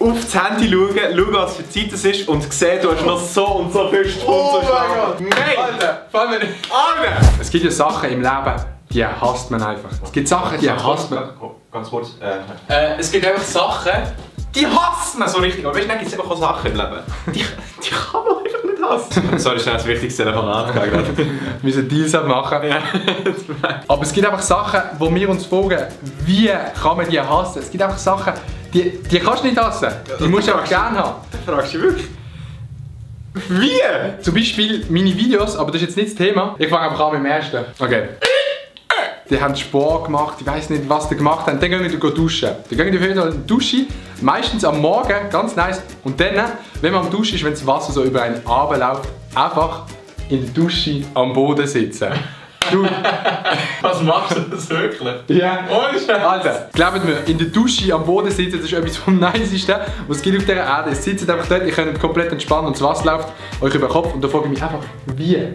auf das Handy schauen, was für Zeit es ist und sehen, du hast noch so und so viel Stunden Oh zu mein Gott! Nein! Alter, vor allem Alter! es gibt ja Sachen im Leben, die hasst man einfach. Es gibt Sachen, die hasst man. Ganz kurz. Es gibt einfach Sachen, die hasst man so richtig. Aber weißt du, dann gibt es einfach auch Sachen im Leben. Die kann man einfach nicht hassen. Sorry, schnell das wichtigste Telefonat gerade. Wir müssen Deals machen. Ja. Aber es gibt einfach Sachen, wo wir uns fragen, wie kann man die hassen? Es gibt einfach Sachen, die kannst du nicht hassen. Die musst du aber gerne haben. Da fragst du dich wirklich. Wie? Zum Beispiel meine Videos, aber das ist jetzt nicht das Thema. Ich fange einfach an mit dem ersten. Okay. Die haben Sport gemacht, ich weiß nicht, was die gemacht haben. Dann gehen wir duschen. Dann gehen wir auf jeden Fall in die Dusche, meistens am Morgen, ganz nice. Und dann, wenn man am Duschen ist, wenn das Wasser so über einen Arm läuft, einfach in der Dusche am Boden sitzen. Du, Was machst du das wirklich? ja. Ohne Scheiß. Alter, glaubt mir, in der Dusche am Boden sitzen, das ist etwas vom Nicesten, was es gibt auf dieser Erde. Ihr sitzt einfach dort, ihr könnt komplett entspannen und das Wasser läuft euch über den Kopf. Und da frage ich mich einfach, wie?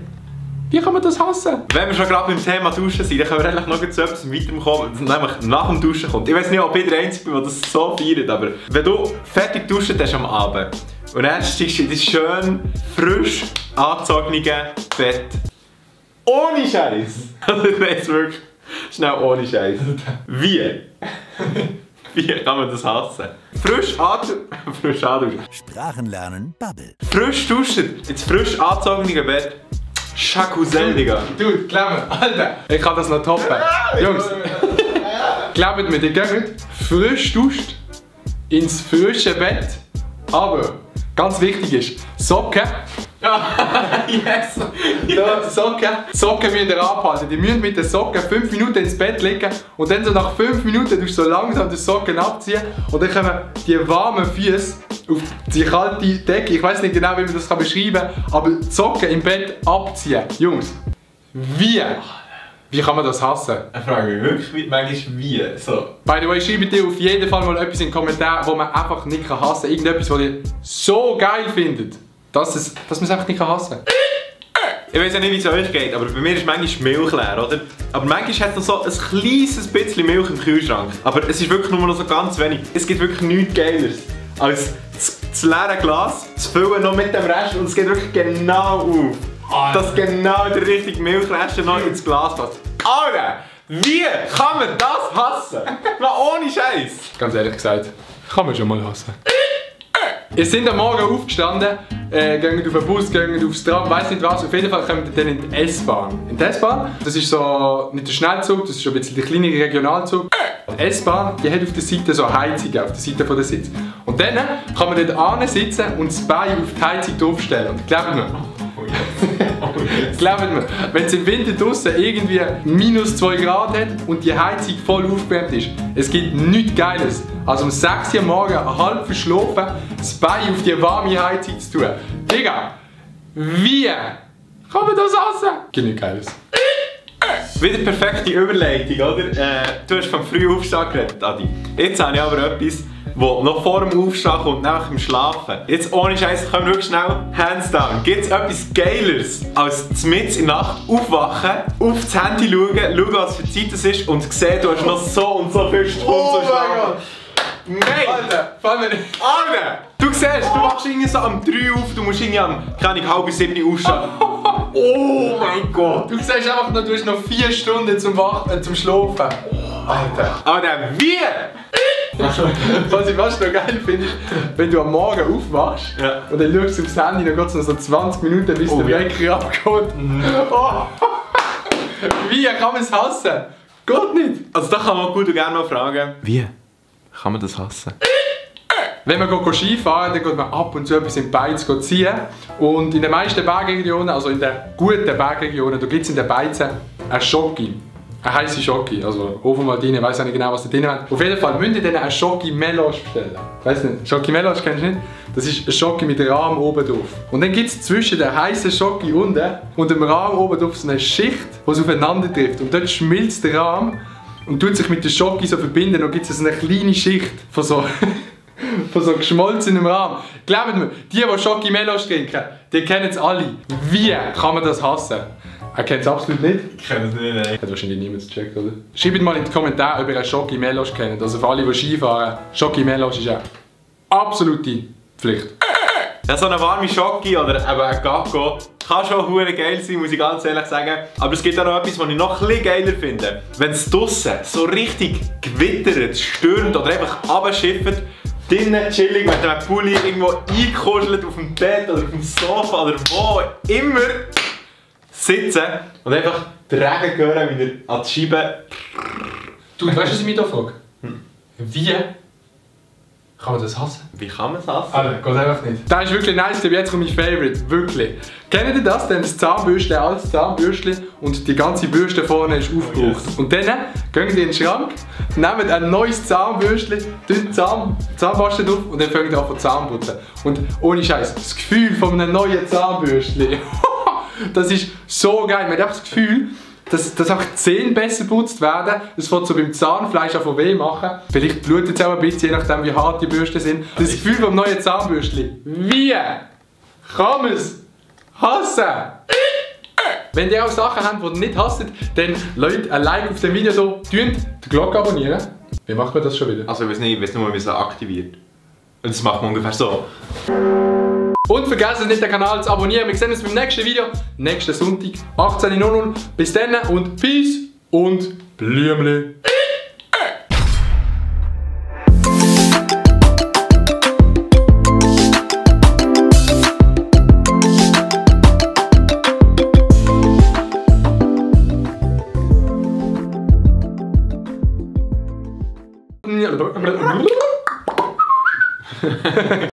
Wie kann man das hassen? Wenn wir schon gerade beim Thema Duschen sind, dann können wir eigentlich noch zu etwas weiterkommen, das nämlich nach dem Duschen kommt. Ich weiß nicht, ob ich der Einzige bin, der das so feiert, aber wenn du fertig duschen hast am Abend und dann steigst du in das schön frisch angezogene Bett. Ohne Scheiß. Also ich weiss wirklich, schnell ohne Scheiß. Wie? Wie kann man das hassen? Frisch anduschen. Sprachenlernen Bubble. Frisch duschen, ins frisch angezogene Bett. Schakusel, Digga. Du, glaub mir, Alter, ich kann das noch toppen. Jungs, glaubt mir, die gehen frisch duscht ins frische Bett, aber ganz wichtig ist, Socken. Yes! Da, Socken müsst ihr abhalten. Die müssen mit den Socken 5 Minuten ins Bett liegen und dann so nach 5 Minuten tust du so langsam die Socken abziehen und dann kommen die warmen Füße auf die kalte Decke. Ich weiß nicht genau, wie man das beschreiben kann, aber die Socken im Bett abziehen. Jungs, wie? Wie kann man das hassen? Ich frage mich wirklich manchmal wie. So. By the way, schreibt ihr auf jeden Fall mal etwas in den Kommentaren, wo man einfach nicht hassen kann. Irgendetwas, was ihr so geil findet, dass man es einfach nicht hassen kann. Ich weiß ja nicht, wie es euch geht, aber bei mir ist manchmal Milch leer, oder? Aber manchmal hat es noch so ein kleines bisschen Milch im Kühlschrank. Aber es ist wirklich nur noch so ganz wenig. Es gibt wirklich nichts Geileres als das leere Glas zu füllen noch mit dem Rest und es geht wirklich genau auf. Dass genau der richtige Milchrest noch ins Glas passt. Alter, wie kann man das hassen? Mal ohne Scheiß. Ganz ehrlich gesagt, kann man schon mal hassen. Ihr seid am Morgen aufgestanden, gehen auf den Bus, gehen aufs Tram, weiss nicht was. Auf jeden Fall kommt ihr dann in die S-Bahn. In die S-Bahn, das ist so nicht der Schnellzug, das ist schon ein bisschen der kleinere Regionalzug. Die S-Bahn, die hat auf der Seite so Heizungen, auf der Seite von der Sitz. Und dann kann man dort sitzen und das Bein auf die Heizung draufstellen. Und glaubt mir, glaubt mir, wenn es im Winter draußen irgendwie -2 Grad hat und die Heizung voll aufgewärmt ist, es gibt nichts Geiles, als um 6 Uhr morgens halb verschlafen, das Bein auf die warme Heizung zu tun. Digga, wie kann man das hassen? Gibt nichts Geiles. Wieder perfekte Überleitung, oder? Du hast vom frühen Aufstehen geredet, Adi. Jetzt habe ich aber etwas, das noch vor dem Aufstehen kommt, nämlich im Schlafen. Jetzt ohne Scheiß, können wir wirklich schnell hands down. Gibt es etwas Geileres, als mitten in der Nacht aufwachen, auf das Handy schauen, was für Zeit es ist und sehen, du hast noch so und so viel Stunden zu schlafen. Nein! Alter, fall mir nicht. Alter! Du siehst, du wachst irgendwie so am 3 auf, du musst irgendwie am, keine Ahnung, 6:30 aufstehen. Oh mein Gott! Du siehst einfach noch, du hast noch 4 Stunden zum Schlafen. Alter. Alter, wie? Was ich fast noch geil finde, ist, wenn du am Morgen aufwachst und dann schaust du aufs Handy, dann geht es noch so 20 Minuten, bis der Wecker abgeht. Oh. Wie kann man es hassen? Geht nicht! Also da kann man gut und gerne mal fragen, wie kann man das hassen? Wenn man Ski fahren, dann geht man ab und zu etwas in die Beiz ziehen. Und in den meisten Bergregionen, also in den guten Bergregionen, da gibt es in den Beizen eine Schoki. Eine heisse Schoki. Also Ofenmaltine, ich weiss auch nicht genau, was da drin hat. Auf jeden Fall müsst ihr dann eine Schoki Melange bestellen. Weißt du nicht? Schoki Melange kennst du nicht? Das ist eine Schoki mit Rahm oben drauf. Und dann gibt es zwischen der heißen Schoki unten und dem Rahm oben drauf so eine Schicht, die es aufeinander trifft. Und dort schmilzt der Rahm und tut sich mit der Schoki so verbinden. Und gibt es so eine kleine Schicht von so von so geschmolzenem Rahm. Glaubt mir, die Schoki Melange trinken, die kennen es alle. Wie kann man das hassen? Er kennt es absolut nicht. Ich kenne es nicht, nein. Hat wahrscheinlich niemand gecheckt, oder? Schreibt mal in die Kommentare, ob ihr eine Schoki Melange kennt. Also für alle, die Ski fahren, Schoki Melange ist auch absolute Pflicht. Ja, so eine warme Schoki oder eben ein Gacko kann schon hure geil sein, muss ich ganz ehrlich sagen. Aber es gibt auch noch etwas, was ich noch ein bisschen geiler finde. Wenn es draussen so richtig gewittert, stürmt oder einfach runterschifft, drinnen chillig mit einem Pulli irgendwo eingekuschelt auf dem Bett oder auf dem Sofa oder wo immer sitzen und einfach den Regen hören, wie er an die Scheibe... Du, weißt du, was ich mich da frage? Wie kann man das hassen? Wie kann man es hassen? Alter, geht einfach nicht. Das ist wirklich nice, jetzt kommt mein Favorite, wirklich. Kennt ihr das? Dann das Zahnbürstchen, altes Zahnbürstchen und die ganze Bürste vorne ist aufgebraucht. Yes. Und dann gehen sie in den Schrank, nehmen ein neues Zahnbürstchen, tun Zahnpasta drauf und dann fangen sie an zu Zahnputzen. Und ohne Scheiß, das Gefühl von einem neuen Zahnbürstchen, das ist so geil. Man hat einfach das Gefühl, dass auch die Zähne besser geputzt werden. Das fängt so beim Zahnfleisch an weh machen. Vielleicht blutet es auch ein bisschen, je nachdem wie hart die Bürsten sind. Das Gefühl vom neuen Zahnbürstchen. Wie kann man es hassen? Wenn ihr auch Sachen habt, die ihr nicht hasst, dann lasst ein Like auf dem Video da, die Glocke abonnieren. Wie macht man das schon wieder? Also ich weiß nicht, nur, wie es aktiviert. Und das macht man ungefähr so. Und vergesst nicht, den Kanal zu abonnieren. Wir sehen uns beim nächsten Video, nächsten Sonntag, 18:00 Uhr. Bis dann und Peace und Blümli.